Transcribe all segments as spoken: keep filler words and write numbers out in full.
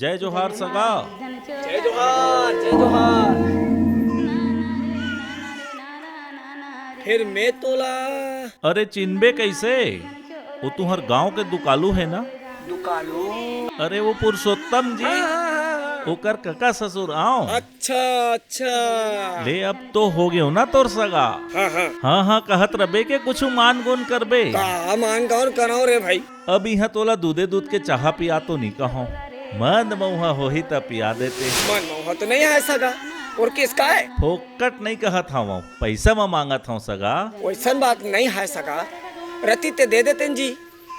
जय जोहार सगा। जय जोहार, जय जोहार। फिर मैं तोला अरे चिन्हबे कैसे? वो तुहर गांव के दुकालू है ना? दुकालू? अरे वो पुरुषोत्तम जी, हाँ, हाँ, हाँ, हाँ। ओकर कका ससुर आंव। अच्छा, अच्छा। ले अब तो हो गयो ना तोर सगा। हाँ, हाँ। हाँ, हाँ, कहत रबे के कुछ मान गुन करबे। का मान गुन करव रे भाई? अब इहाँ तोला दूधे दूध के चाहा पिया तो नी कहंव, मन मउहा होही त पिया देते। मन मउहा तो नहीं है सगा, और किसका है? फोकट नहीं कहत हवं, पैसा म मांगत हवं सगा। वैसन बात नहीं है सगा, रति ते दे देते न जी,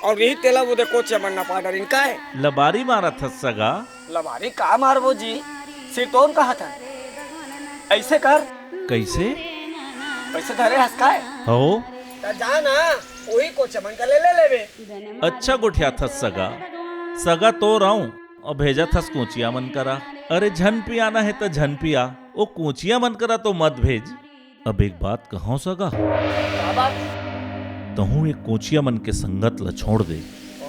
और यही तेला वो देखो चमन ना पा डरिन का है? लबारी मारत हस सगा। लबारी का मारबो जी, सिटोन कहत हन। ऐसे कर। कैसे? पैसे धरे हस काय? हो। त जा ना, वही को चमन का ले, ले लेबे। अच्छा गोठियाथस सगा। सगा तोर आंव, अब भेजत हस कोचिया मन करा। अरे झन पियाना है त झन पिया, ओ कोचिया मन करा तो मत भेज। अब एक बात कहंव सगा। का बात? तहूं एक कोचिया मन के संगत ल छोड़ दे।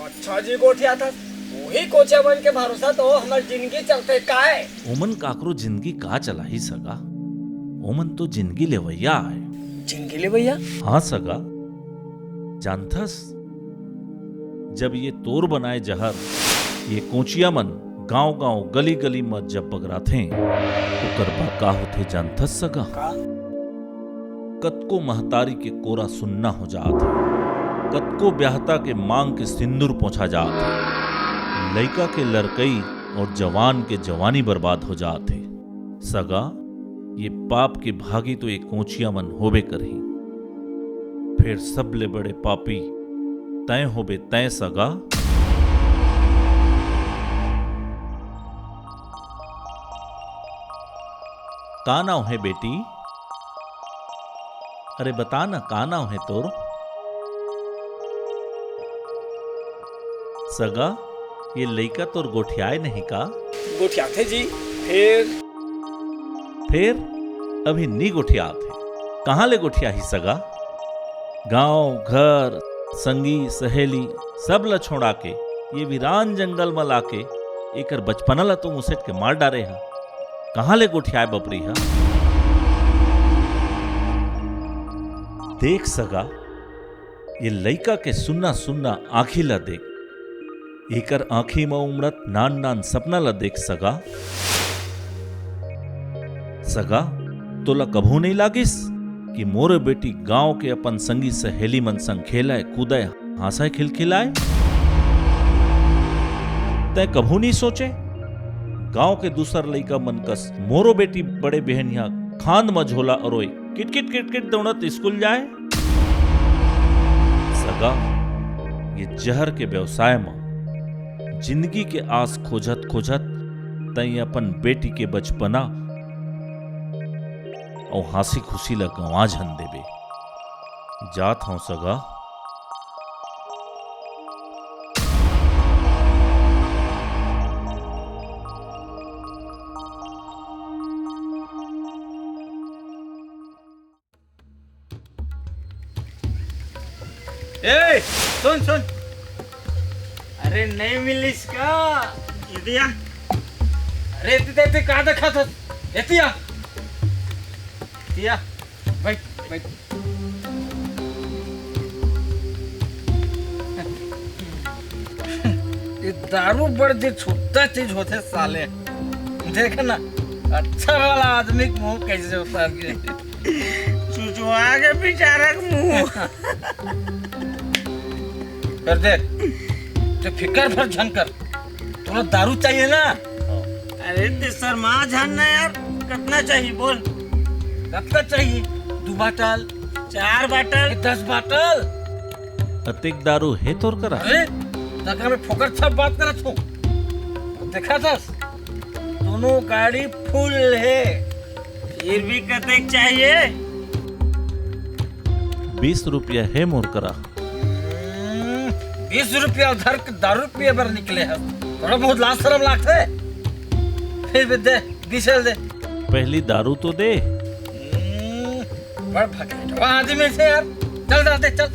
अच्छा जी गोठियाथस, वही कोचिया मन के भरोसा तो हमर जिंदगी चलथे काय? ओमन काकरो जिंदगी का चलाही सगा? ओमन तो जिंदगी लेवैया आय। जिंदगी लेवैया? हाँ सगा, जानथस, जब ये तोर बनाए जहर ये कोचिया मन गांव-गांव, गली-गली म जब बगराथें, ओकर बाद का होथे जानथस सगा? का? कतको महतारी के कोरा सुन्ना हो जात हे, कतको ब्याहता के मांग के सिंदूर पोंछा जात हे, लइका के लरकई और जवान के जवानी बर्बाद हो जात हे। सगा, ये पाप के भागी तो ये कोचिया मन होबे करही। फेर सबले बड़े पापी तैं होबे, तैं सगा। का नाव हे बेटी? अरे बता ना, का नाव हे तोर? सगा, ये लइका तोर गोठियाए नहीं का? गोठियाथे जी, फेर? फेर? अभी नी गोठियात हे। कहाँ ले गोठियाही सगा? गांव, घर, संगी, सहेली, सब ल छोड़ा के ये वीरान जंगल म लाके एकर बचपना ल तो मुसेट के मार डारे हा। कहाँ ले गोठियाए बपरी हा? देख सगा, ये लइका के सुन्ना सुन्ना आँखी ल देख, एकर आँखी म उमड़त नान नान सपना ल देख सगा। सगा, तोला कभू नइ लागिस कि मोर बेटी गांव के अपन संगी सहेली मन संग खेलय, कूदय, हाँसय, खिलखिलाय? तैं कभू नइ सोचे, गांव के दूसर लइका मन कस मोरो बेटी बड़े बिहनिया खांद म झोला अरोय किटकिट किटकिट दौड़त स्कूल जाय? सगा, ये जहर के व्यवसाय म जिंदगी के आस खोजत खोजत तैं अपन बेटी के बचपना अउ हाँसी खुशी ल गंवा झन देबे। जात हंव सगा। ए, सुन, सुन। अरे, नहीं मिलिस का? इतिया। अरे, इति, इति, का देखत हस? इतिया। इतिया, बैठ, बैठ। ये दारू बड़ जे छुट्टा चीज होथे साले। देख ना, अच्छा वाला आदमी के मुंह कैसे होता है। चुचवा के बेचारा के मुंह। कर दे, ते फिकर भर झन कर, तोला दारू चाहिए ना? अरे ते शर्मा झन ना यार, कतना चाहिए बोल? कतना चाहिए? दू बाटल, चार बाटल, दस बाटल? अतेक दारू हे तोर करा? अरे, तका मैं फोकर छप बात करत हूँ। देखा थस, दोनों गाड़ी फुल हे। फिर भी कतेक चाहिए? बीस रुपया हे मोर करा। हम्म, बीस रुपया उधार के दारू पिए बर निकले हस। थोड़ा बहुत लाज शरम लागथे। फिर भी दे, बीस दे। पहली दारू तो दे। हम्म, बड़ भगेटवा आदमी से यार। चल, चल, चल।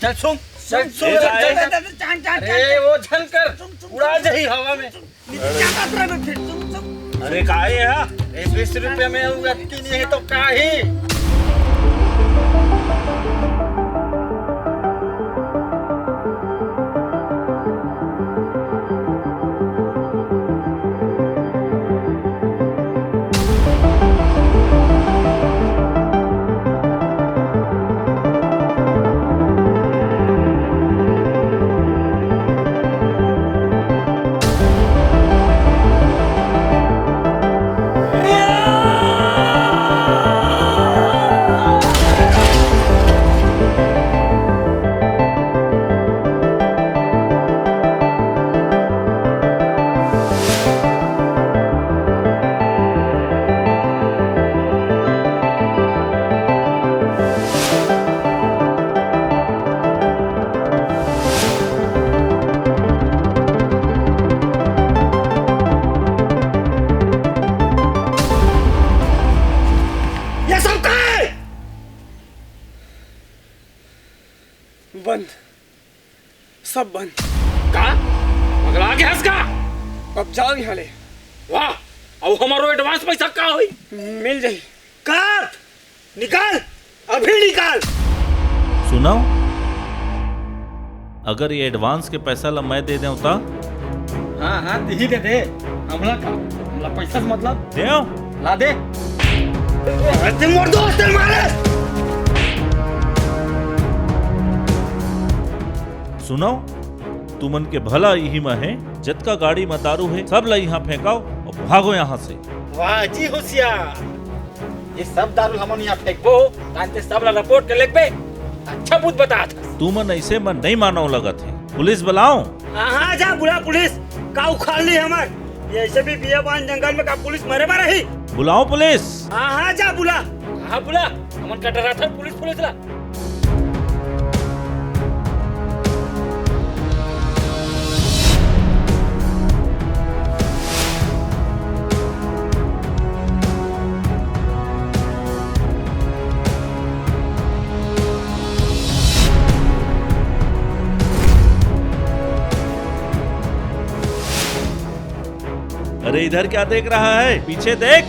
चल सुन, चल सुन, ए चल, भाई। चल, चल, चल, चांद, चांद, अरे चांद, वो झन कर, सुन, सुन, उड़ा सुन, जाही हवा में। नीचे क्या बात रहा है फिर? सुन, सुन। अरे का ये हा? ए, बीस रुपया में हुआ कि नहीं तो का ही? ये सब का है? बंद, सब बंद। का? पगला गे हस का? अब जाओ यहाँ ले। वाह, अब हमारो एडवांस पैसा का होई? मिल जाई। काट! निकाल! अभी निकाल! सुनव, अगर ये एडवांस के पैसा ला मैं दे देंव त? हाँ, हाँ, तिही दे दे। हमला का? हमला पैसा से मतलब? देंव? ला दे। अरे, तुम और दोस्त है मारे। सुनव, तुमन के भला इही म हे, जतका गाड़ी म दारू हे, सब ला इहाँ फेंकाव अउ भागो यहाँ से। वाह जी होशियार, ये सब दारू हमन इहाँ फेंकबो, तान ते सब ला रिपोर्ट कर लेबे। अच्छा बुध बतात हस। तुमन ऐसे म नहीं मानव लगत हे, पुलिस बुलाव? हाँ, हाँ, जा बुला पुलिस, का उखाड़ ली हमर? ये ऐसे भी बियाबान जंगल में का पुलिस मरे बर रही? बुलाव पुलिस। हाँ, हाँ, जा बुला। हाँ, बुला। हमन का डराथन पुलिस, पुलिस ला। अरे, इधर क्या देख रहा है? पीछे देख।